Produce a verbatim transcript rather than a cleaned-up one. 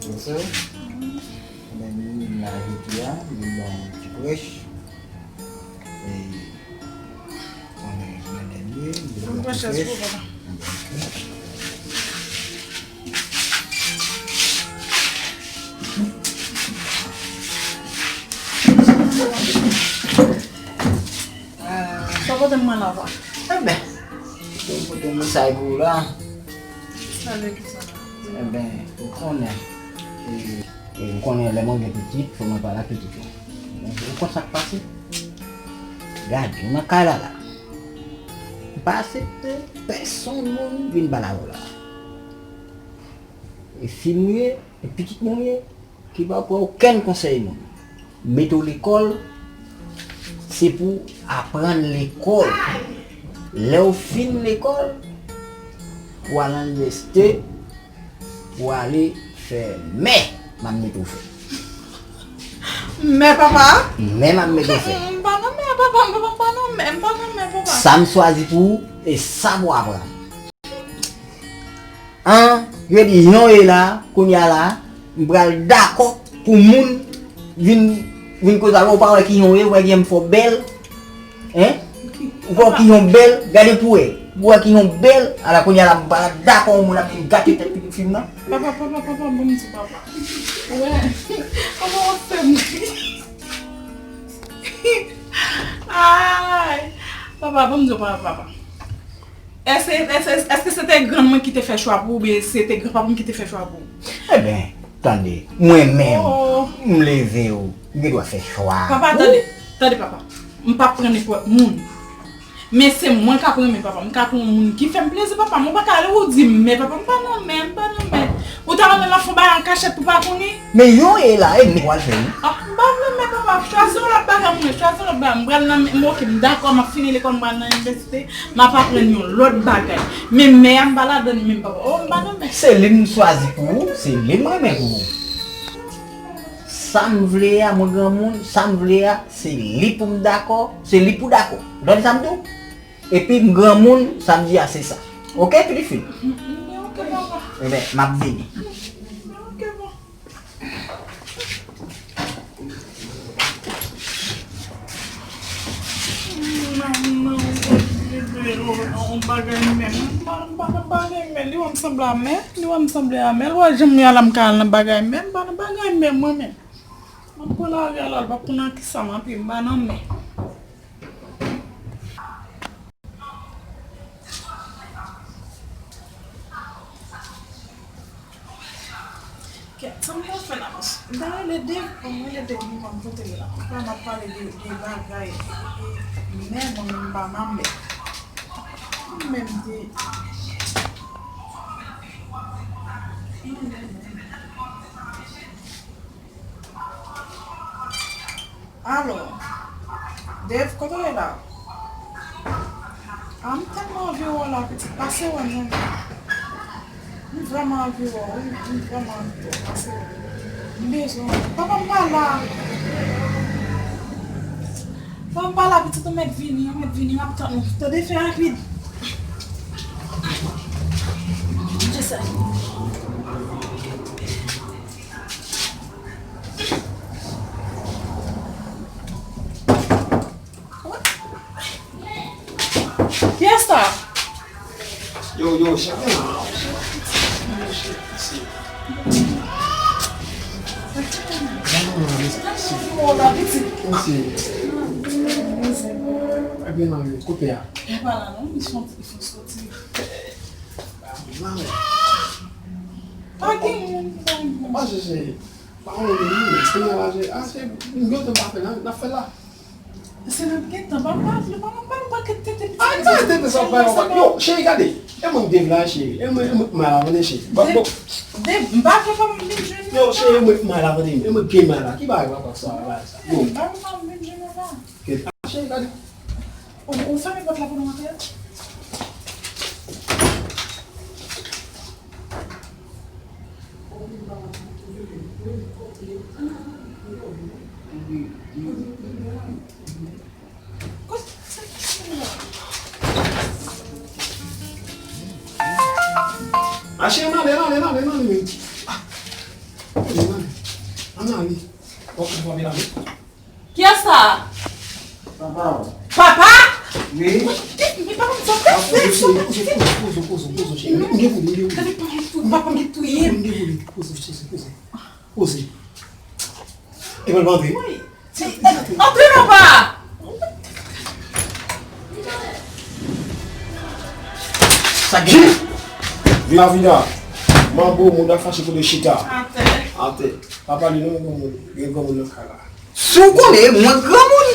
Wè sa? Ebyen, lwil la jete a, li ban yon ti prèch. E, konnen mwen dènye, li ban yon ti prèch. Sa pote m mwen la, papa? Enben, se pou pote mesaj pou ou la. Salye, ki sa? Enben, ou konnen, e, e, ou konnen lè mwen gen pitit, fò mwen pale ak pitit yo. Enben, ou konn sa k pase? Gade, ou nan kay la la. M pa aksepte pèsonn moun vin pale avè w la. E fi m ou ye, e pitit mwen ou ye, ki pa pran okenn konsèy moun. Mete w lekòl, se pou aprann lekòl. Lè w fin lekòl, pou al nan linivèsite, pou ale fè mè, m ap mete w fè. Mè, papa? Mè, m ap mete w fè. M pa nan mè, papa, m pa, m pa nan mè, m pa nan mè, papa. Sa m chwazi pou ou, e sa pou w aprann. An, yo di jan w ye la, kounye a la, m pral dakò pou moun vin, vin koze avè w, ou pa wè ki jan w ye, ou wè ki jan m fè w bèl, en? Ou pa wè ki jan w bèl, gade pou wè, ou wè ki jan w bèl, ala kounye a la, m pral dakò yon moun ap vin gate tèt pitit fi m nan. Papa, papa, papa, ban m di w, papa. Ou wè, kòman w ap fè m? Ay, papa, ban m di w, papa, papa. Èske, èske, èske se te grann mwen ki te fè chwa pou ou, oubyen se te granpapa m ki te fè chwa pou ou? Enben, tande, mwen menm, m leve w, m gen dwa fè chwa. Papa, tande, tande, papa. M p ap pran nenpòt moun. Men se mwen k ap renmen, papa. M ka pran yon moun ki fè m plezi, papa. Mwen pa ka ale ou di m, men, papa, m pa nan men, m pa nan men. Ou ta renmen m ap fè yon bagay an kachèt pou pa konnen? Men yon e la, e men w al fè wi. Ah, m pa vle men papa, chwazi yon lòt bagay mwen, chwazi yon lòt bagay. M pral nan, m oke, m dakò, m ap fini lekòl, m pral nan inivèsite, m ap aprann yon lòt bagay. Men mè a m pa ladann menm papa. Oh, m pa nan mè. Se li m chwazi pou ou, se li m renmen pou ou. Sa m vle a, mwen granmoun, sa m vle a, se li pou m dakò, se li pou dakò. Ou tande sa m di w? Epi m granmoun, sa m di a se sa. Oke, pitit fi m? Oke, papa. Enben, m ap vini. Oke, papa. Manman, ou pa vle bay yon bagay menm. M pa, m pa nan bagay menm. Li wè m sanble a mè. Li wè m sanble a mè. Li wè jan m ye a la m ka al nan bagay menm. M pa nan bagay menm mwen menm. M ap pran lari a la, li p ap konn nan kisa m ap ye. M pa nan mè. Kèt, sa m pral fè la, mwen ta rele Dave, bon, m rele Dave, m konn kote l la. Anpil m ap pale de, de bagay, de, de, men mwen menm m pa nan men. Mwen menm de. Alo, Dave, kote w ye la? A, m tèlman anvi wè w la, pitit. Pase wè m non. M vrèman anvi wè w, wi. M vrèman anvi wè w. Pase wè m. M bezwen w. Papa, m pa la. Papa, m pa la, pitit, ou mèt vini, ou mèt vini. M ap tann ou. Tande, fè rapid. Jisè. Kiyès sa? Yo, yo, chèf. Mèsi. Ebyen, kote a? E pa la non, li fon, li fon soti. Pa gen moun, pa gen moun. Pa chèche. Pa gen moun, kounye a la, se, a, se, m gen tan pa fè la, n ap fè la. Se nan gen tan, pa, pa, pa, pa, pa, pa kite tete pitit. Ay, pa tete sa, pa, pa, yo, cheri, gade. E mwen Dave la, cheri. E mwen, e mwen, mal avè cheri. Bon, bon. Dave, m pa vle pa m vin jwenn yo. Yo, cheri, e mwen mal avè, e mwen gen mal la. Ki bagay papa sa, bagay sa? Yo. M pa vle pa m vin jwenn yo la. Kèt. Cheri, gade. Ou, ou fèmen pòt la pou nou antre? Ache, nan, nan, nan, nan, nan, nan. Ann ale. Kiyès sa? Papa. Papa? Wi. Men papa m sa fè. Poze, poze, poze, poze, poze, cheri. M gen pou li, m gen pou li. Papa m gen touye. M gen pou li. Poze, poze, poze. Poze. E mwen pa antre. Antre non pa. Sa gen. Vina, vina. Manbo, moun nan fache kote chita. Atè. Atè. Pa pale non, granmoun. Gen granmoun nan kay la. Si w konnen, mwen granmoun.